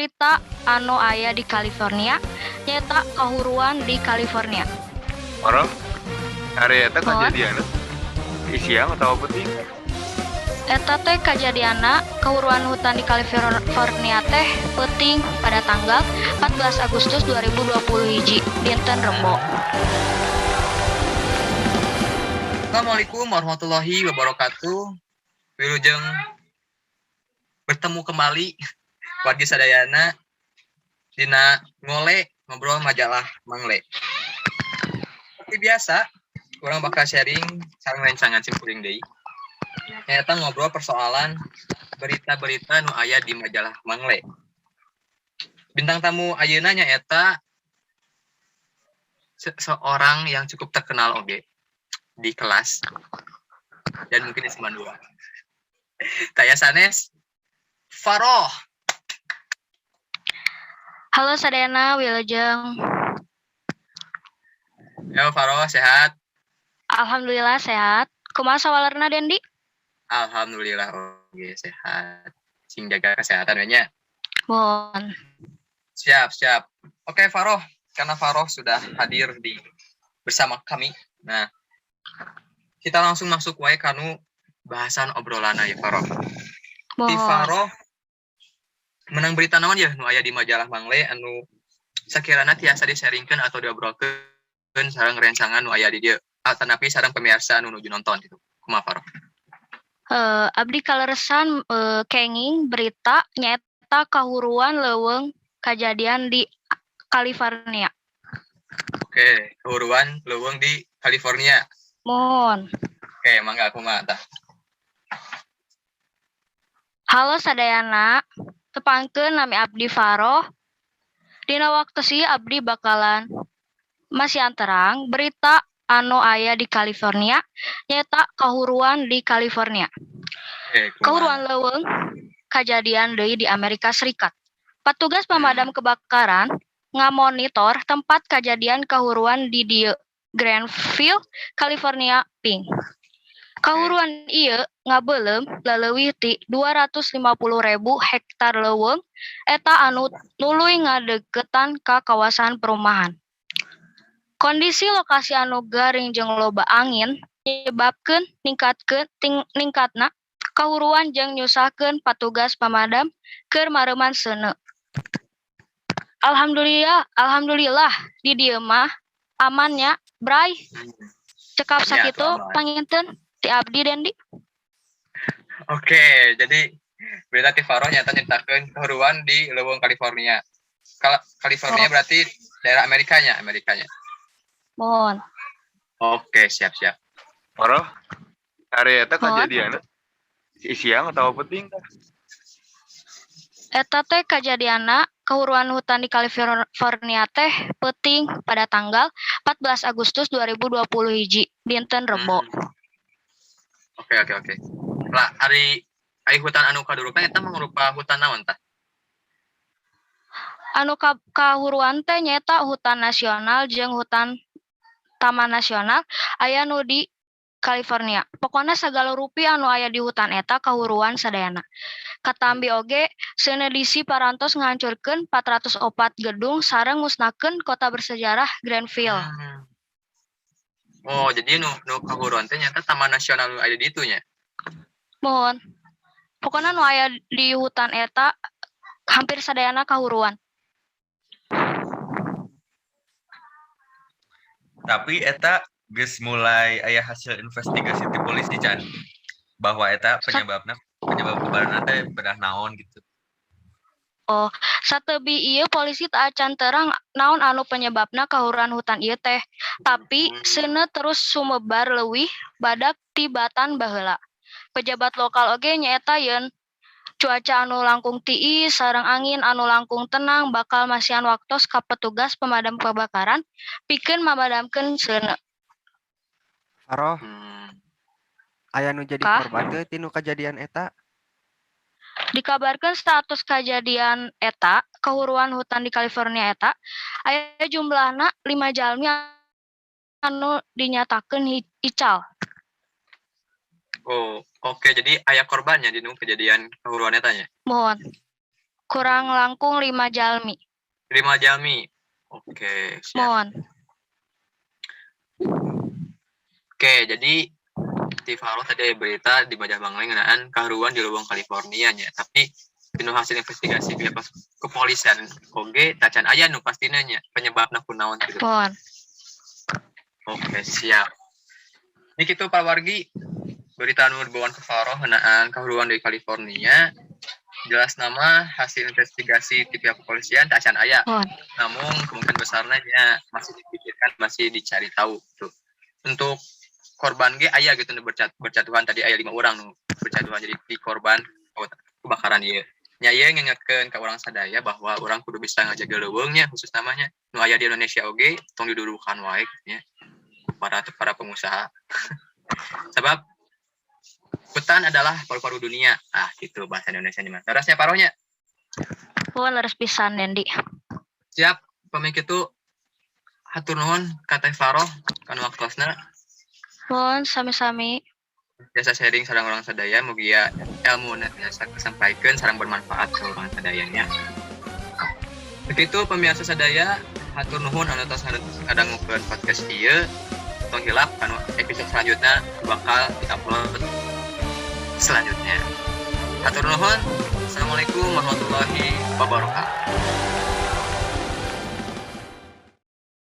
Berita anu aya di California nyaeta kahuruan di California. Orang hari eta Muhun. Kejadian siang atau peuting? Eta teh kajadianna kahuruan hutan di California teh peuting pada tanggal 14 Agustus 2020 hiji, dinten Rebo. Assalamualaikum warahmatullahi wabarakatuh. Wilujeng bertemu kembali wargi sadayana dina Ngole, Ngobrol Majalah Mangle. Seperti biasa, urang bakal sharing sareng rencangan simkuring deui. Nyaeta ngobrol persoalan berita-berita nu aya di majalah Mangle. Bintang tamu ayeuna nyaeta seseorang yang cukup terkenal oge di kelas dan mungkin di SMAN 2. Taya sanes, Faroh. Halo sadayana, wilujeng. Yo Faroh, sehat? Alhamdulillah sehat. Kumaha sawalerna, Dendi? Alhamdulillah oge sehat. Sing jaga kesehatan we nya. Muhun. Siap, siap. Oke Faroh, karena Faroh sudah hadir di bersama kami. Nah, kita langsung masuk wae kanu bahasan obrolan ya, Faroh. Di Muhun. Faroh menang berita naon ya nu aya di majalah Mangle anu sakirana tiasa di-sharingkeun atau diobrolkeun sareng rencangan nu aya di dieu atanapi sareng pemirsa anu nuju nonton gitu. Kumaha, Faroh? Abdi kaleresan kenging berita nyaeta kahuruan leuweung kajadian di California. Oke, kahuruan leuweung di California. Muhun. Oke, mangga, kumaha tah? Halo sadayana, tepangkeun, nami abdi Faroh. Dina waktu ieu abdi bakalan masihan terang berita anu aya di California, nyaeta kahuruan di California. Oke, kumaha? Kahuruan leuweung kajadian deui di Amerika Serikat. Patugas pemadam kebakaran ngamonitor tempat kajadian kahuruan di dieu, Granville, California ping. Kahuruan ieu ngabeuleum leleuwih ti 250.000 hektar leuweung eta anu nuluy ngadeukeutan ka kawasan perumahan. Kondisi lokasi anu garing jeung loba angin nyebabkeun ningkatna kahuruan jeung nyusahkeun patugas pamadam keur mareuman seuneu. Alhamdulillah, alhamdulillah di dieu mah aman nya, Bray. Cekap Ya, sakitu tuh aman. Panginten ti abdi, Dendi. Oke, jadi berita ti Faroh nyaeta nyeritakeun kahuruan di leuweung California. California Oh. berarti daerah Amerikanya, Amerikanya. Muhun. Oke, siap, siap. Faroh, hari eta Muhun. Kejadian siang atau peuting? Eta teh kajadianna kahuruan hutan di California teh peuting pada tanggal 14 Agustus 2020 hiji, dinten Rebo. Oke. Lah, ari ari hutan anu kadurukan eta mangrupa hutan naon tah? Anu kahuruan teh nyaeta hutan nasional jeung hutan taman nasional aya nu di California. Pokona sagala rupi anu aya di hutan eta kahuruan sadayana. Katambi oge seuneu disi parantos ngahancurkeun 404 gedung sareng musnahkeun kota bersejarah Granville. Oh, jadi nu nu kahuruan teh nyaeta taman nasional nu aya di ditu nya. Muhun. Pokona nu aya di hutan eta hampir sadayana kahuruan. Tapi eta geus mulai aya hasil investigasi ti polisi can bahwa eta penyebabna, penyebab kebakaran teh bedah naon gitu? Oh, satebi ieu polisi teu acan terang naon anu penyebabna kahuruan hutan ieu teh. Tapi seuneu terus sumebar leuwih badag tibatan baheula. Pejabat lokal oge nyaeta yeun cuaca anu langkung tiis sareng angin anu langkung tenang bakal masihan waktos ka petugas pemadam kebakaran pikeun mamadamkeun seuneu. Faroh, aya nu jadi Kah? Korban teu tinu kajadian eta? Dikabarkeun status kajadian eta, kahuruan hutan di California eta, aya jumlahna 5 jalmi anu dinyatakeun ical. Oh, oke. Jadi aya korbannya di nu kejadian kahuruan eta nya. Muhun. Kurang langkung 5 jalmi. 5 jalmi. Oke, siap. Mohon. Oke, jadi di Faroh tadi ada berita di majalah Bangli ngeunaan kahuruan di Leuweung California nya, tapi dinu hasil investigasi pihak kepolisian oge tacan aya nu pastina nya penyebabna kunaon gitu. Mohon. Oke, siap. Ini kitu Pak Wargi, berita nu dibawaan ke Faroh ngeunaan kahuruan di California. Jelas nama hasil investigasi di pihak kepolisian tacan aya. Mohon. Namun kemungkinan besarnya nya masih dipikirkan, masih dicari tahu tuh. Untuk korban ge aya gitu nu bercatuhan tadi aya 5 orang nu bercatuhan jadi di korban kebakaran ieu. Nya ieu ngingetkeun ka urang sadaya bahwa urang kudu bisa ngajaga leuweungnya khusus namanya nu aya di Indonesia oge tong didudukan wae gitu nya para pengusaha. Sebab hutan adalah paru-paru dunia. Ah, gitu bahasa Indonesia nya mah. Terusnya parohnya. Mohon leres pisan Dendi. Siap, pamit kitu hatur nuhun ka Teh Faroh kana waktosna. Mohon sami-sami. Biasa sharing sareng urang sadaya, mugia ilmu tiasa kesampaikeun sareng bermanfaat ka urang sadayanya. Begitu pemirsa sadaya, hatur nuhun anu tos ngadangukeun podcast ieu. Tong hilap anu episode selanjutnya bakal diupload selanjutnya. Hatur nuhun. Assalamualaikum warahmatullahi wabarakatuh.